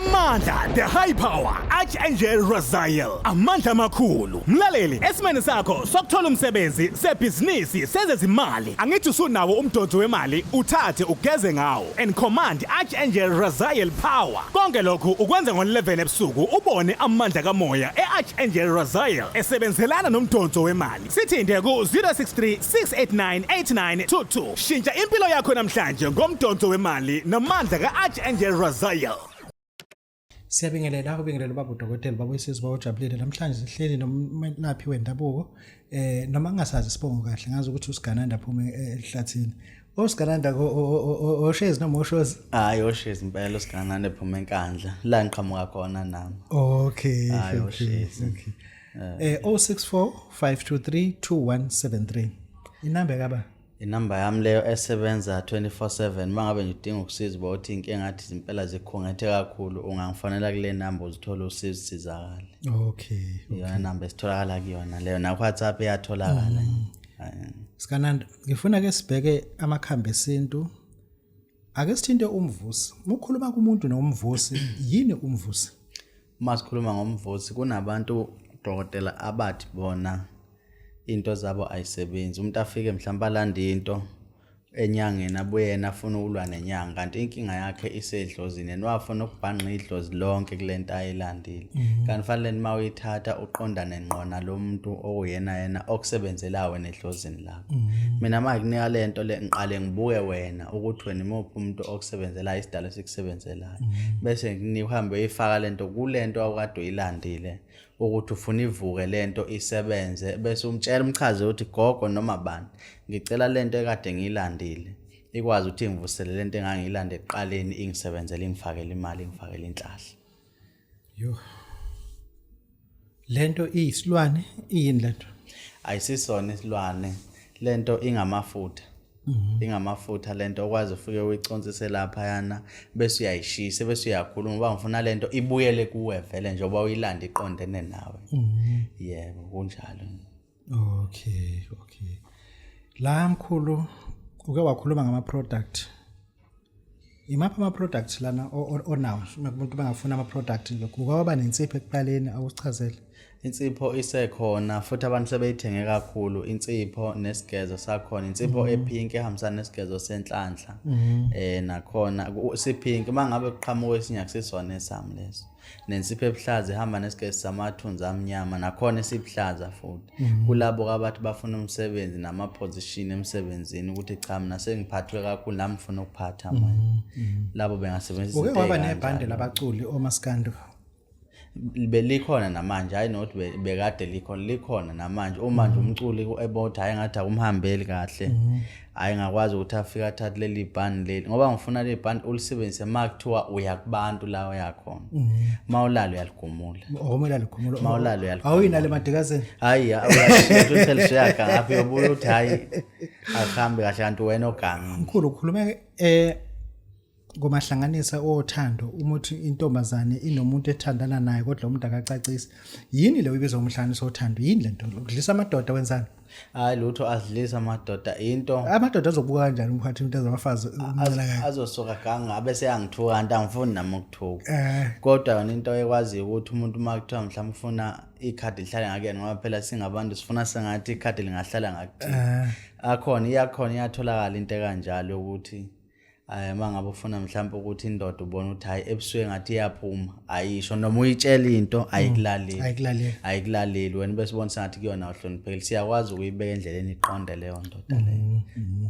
Amandla, the high power, Archangel Raziel, amandla amakhulu. Mlaleli, esimeni sakho sokuthola umsebenzi, sebhizinisi, sezezimali. Angithi usunawo umdonso wemali, uthathe ugeze ngawo. And command Archangel Raziel power. Konke lokhu ukwenza ngo-11 ebusuku ubone amandla kamoya e-Archangel Raziel esebenzelana nomdonso wemali. Sithinte ku-063 689 8922. Shintsha impilo yakho namhlanje ngomdonso wemali namandla ka-Archangel Raziel. Siyabingelela ubingelela ubaba udokotela baba uyisizwe baba ujabulile namhlanje sihleli nomelaphi wendabuko noma ngingasazi isibongo kahle ngazi ukuthi uSigananda aphume ehlathini. OSigananda oshezi noma oshozi? Hayi, oshezi impela uSigananda ephuma eNkandla la ngiqhamuka khona nami. Okay. Hayi, oshezi. Okay. 064 523 2173. Inamba kaba? Inamba yami leyo esebenza 24/7. Mangabe nje udinga ukusizwa uthi inkinga ngathi impela zikhungethe kakhulu, ungangifonela kule namba uzithola usizo, sizakale. Iyona namba esitholakala kuyona leyo, na WhatsApp iyatholakala. Sigananda, ngifuna ke sibheke amakhambi esintu. Ake sithinte umvusi. Mukhuluma kumuntu nomvusi, yini umvusi? Uma sikhuluma ngomvusi, kunabantu dokotela abathi bona into zabo ayisebenzi. Umuntu afike mhlawumbe alande into enyangeni, abuye yena afuna ukulwa nenyanga, kanti inkinga yakhe isedlozini, yena wafuna ukubhanqa idlozi lonke kule nto ayilandile. Kanti fanele uma uyithatha uqondane ngqo nalo muntu okuyena yena okusebenzela wena edlozini lakho. Mina uma ngikunika le nto le, ngiqale ngibuke wena ukuthi wena imuphi umuntu okusebenzelayo, isidalo esikusebenzelayo, bese ngikunika uhambe uyifaka le nto kule nto awukade uyilandile ukuthi ufuna ivuke lento isebenze, bese umtshela umchaze ukuthi gogo noma bani, ngicela lento ekade ngiyilandile ikwazi ukuthi ingivusele lento engangiyilanda ekuqaleni, ingisebenzele, ingifakele imali, ingifakele inhlahla. Yo. Lento iyisilwane, iyini lento? Ayisisona isilwane lento, ingamafutha. Ingamafutha lento okwazi ufike uyiconsise lapha yana, bese uyayishisa, bese uyakhuluma uba ngifuna lento ibuyele kuwe vele njengoba uyilanda iqondene nawe. Yebo, kunjalo. Okay. La mkhulu uke wakhuluma ngama product. Imaphi ama products lana onawo? Umuntu bangafuna ama product lokhu kwaba nensipho ekuqaleni, awusichazele. Insipho isekhona futhi abantu sebeyithenge kakhulu insipho nesigezo sakhona, insipho epink ehambisana nesigezo senhlanhla. Nakhona sipink, mangabe kuqhamuka esinye akusisona esami leso. Nensipho ebuhlaza ihamba nesigezo samathunzi amnyama, nakhona isibuhlaza futhi. Kulabo abathi bafuna umsebenzi nama position emsebenzini, ukuthi cha mina sengiphathwe kakhulu nami ngifuna ukuphatha manje. Labo bengasebenzisa Uke into waba ey'kanjalo. nebhande labaculi omaskando. Belikhona namanje, hayi nokuthi bekade likhona, likhona namanje. Uma nje umculi ebona hayi ngathi akumhambeli kahle, hayi ngakwazi ukuthi afike athathe leli bhandi leli, ngoba ngifuna leli bhandi ulisebenzise uma kuthiwa uya kubantu la uyakhona. Uma ulala uyaligumula. Okumele likhumula. Uma ulala uyaligumula. Awuyina le madikazeni. Hayi, uyashiya uthi lishiya ngapha, uyobuya uthi hayi akuhambi kahle, kanti wena oganga. Mkhulu, ukhulume ngomahlanganisa othando, uma uthi intombazane inomuntu ethandana naye kodwa umuntu akacacisi, yini le uyibizwa ngomhlanganiso othando? Yini lento? Ukudlisa amadoda, wenzani? Hayi lutho, asidlisa amadoda into. Amadoda azobuka kanjani umphathi into zabafazi uncela kanje? Azosuka ganga bese yangithuka, kanti angifuni nami ukuthuka. Kodwa yona into ekwaziyo ukuthi umuntu uma kuthiwa mhlawumbe ufuna ikhadi lihlale ngakuyena, ngoba phela singabantu sifuna sengathi ikhadi lingahlala ngakuthina. Akhona, iyakhona, iyatholakala into ekanjalo ukuthi uma ngabe ufuna mhlawumbe ukuthi indoda ubone ukuthi hayi ebusuku ngathi iyaphuma, ayisho noma uyitshela into ayikulaleli. Ayikulaleli. Ayikulaleli wena, bese ubona sengathi kuyona awuhloniphekile. Siyakwazi ukuyibeka endleleni iqonde leyo ndoda leyo.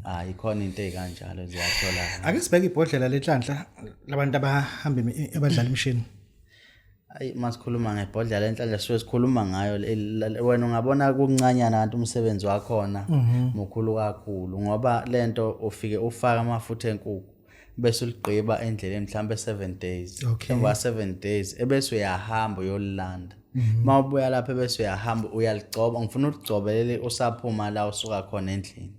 Hayi, ikhona into ey'kanjalo ziyatholakala. Ake sibheke ibhodlela lenhlanhla labantu abahamba abadlala imishini. Ayi, masikhuluma ngebhodlela lenhlanhla sisuke sikhuluma ngayo wena ungabona kuncanyana, kanti umsebenzi wakhona mukhulu kakhulu, ngoba lento ufike ufake amafutha enkukhu bese uligqiba endleleni mhlawumbe 7 days. Emva 7 days ebese uyahamba uyolilanda. Uma ubuya lapha ebese uyahamba uyaligcoba, ngifuna uligcobelele usaphuma la usuka khona endlini.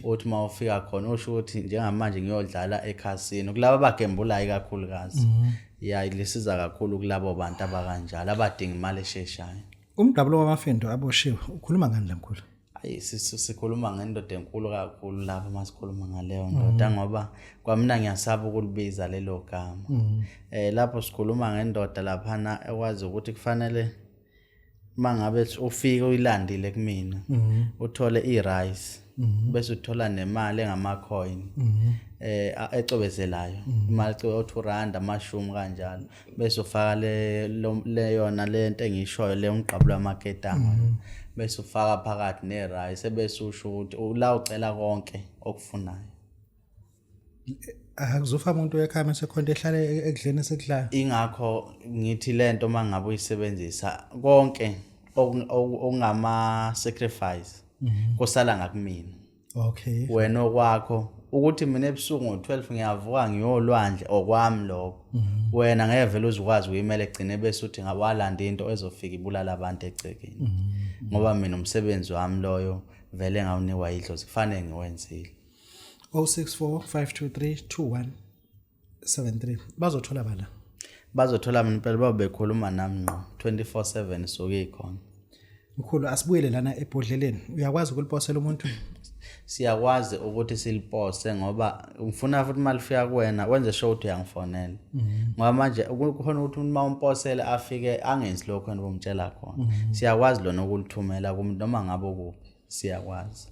Uthi uma ufika khona usho ukuthi njengamanje ngiyodlala ekhasini kulaba abagembulayo ikakhulukazi. Ya, lisiza kakhulu kulabo bantu abakanjalo abadinga imali esheshayo. Umdabulo wamafindo aboshiwe, ukhuluma ngani la mkhulu? Ayi, sikhuluma ngendoda enkulu kakhulu lapha masikhuluma ngaleyo ndoda, ngoba kwamina ngiyasaba ukulibiza lelo gama. Lapho sikhuluma ngendoda laphana ekwazi ukuthi kufanele mangabe ufike uyilandile kumina, uthole i-rice, bese uthola nemali engama-coin ecwebezelayo, imali o-2 rand, amashumi kanjalo, bese ufaka le leyona lento engishoyo le, umgqabulo wamaketanga, bese ufaka phakathi ne-rice, bese usho ukuthi la ucela konke okufunayo. Akuzufa umuntu ekhaya mase khonto ehlale ekudleni esekudlayo. Ingakho ngithi lento uma ngabe uyisebenzisa konke okungama sacrifice kusala ngakumina. Wena okwakho ukuthi mina ebusuku ngo-12 ngiyavuka ngiyolwandle, okwami lokho. Wena ngeke vele uzukwazi uyimele, egcine bese uthi ngawalanda into ezofika ibulala abantu egcekeni, ngoba mina umsebenzi wami loyo vele ngawunikwa idlozi, kufanele ngiwenzile. 064 523 2173, bazothola bala. Bazothola mina impela, babe bekhuluma nami ngqo 24/7, suke ikhona. Mkhulu, asibuyele lana ebhodleleni. Uyakwazi ukuliposela umuntu? Siyakwazi ukuthi silipose, ngoba ngifuna futhi uma lifika kuwena wenze sure ukuthi uyangifonela, ngoba manje kukhona ukuthi uma umposele afike angenzi lokho wena ubumtshela khona. Siyakwazi lona ukulithumela kumuntu noma ngabe ukuphi, siyakwazi.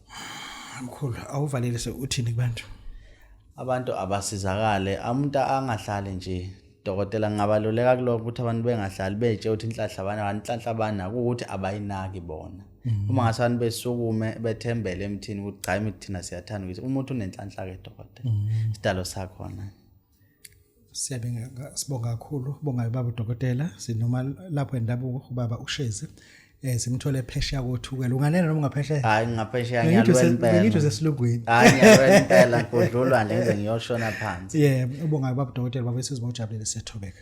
Mkhulu, awuvalelise, uthini kubantu? Abantu abasizakale, umuntu angahlali nje, dokotela. Ngingabaluleka kulokho ukuthi abantu bengahlali betshe ukuthi inhlahla bana, inhlanhla banako ukuthi abayinaki bona. Uma ngase abantu besukume bethembele emthini ukuthi cha, imithi thina siyathanda ukuthi umuntu unenhlanhla ke, dokotela, isidalo sakhona. Siyabonga, sibonga kakhulu. Bongayo baba udokotela, sinoma lapho endabuko ubaba uShezi. Simthole phesheya koThukela. Unganena noma ungaphesheya? Hayi, ngaphesheya. Ngiyalwela impela. Bengithi usesilungwini. Hayi, ngiyalwela impela, ngidlulwa nje ngize ngiyoshona phansi. Yeah, ubongayo baba udokotela, baba esizwe ujabulele, siyathobeka.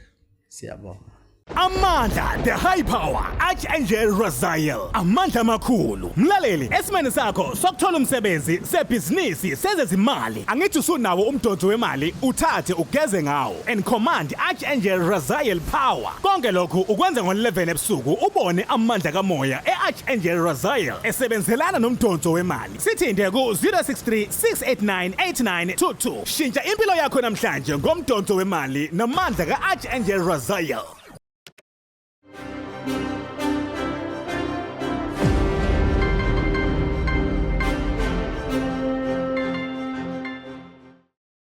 Siyabonga. Amandla, the high power, Archangel Raziel, amandla amakhulu. Mlaleli, esimene sakho sokuthola umsebenzi, sebhizinisi, sezezimali, angithi usunawo umdonso wemali, uthathe ugeze ngawo and command Archangel Raziel power. Konke lokhu ukwenza ngo-11 ebusuku, ubone amandla kamoya e-Archangel Raziel esebenzelana nomdonso wemali. Sithinte ku-063 689 8922. Shintsha impilo yakho namhlanje ngomdonso wemali namandla ka-Archangel Raziel.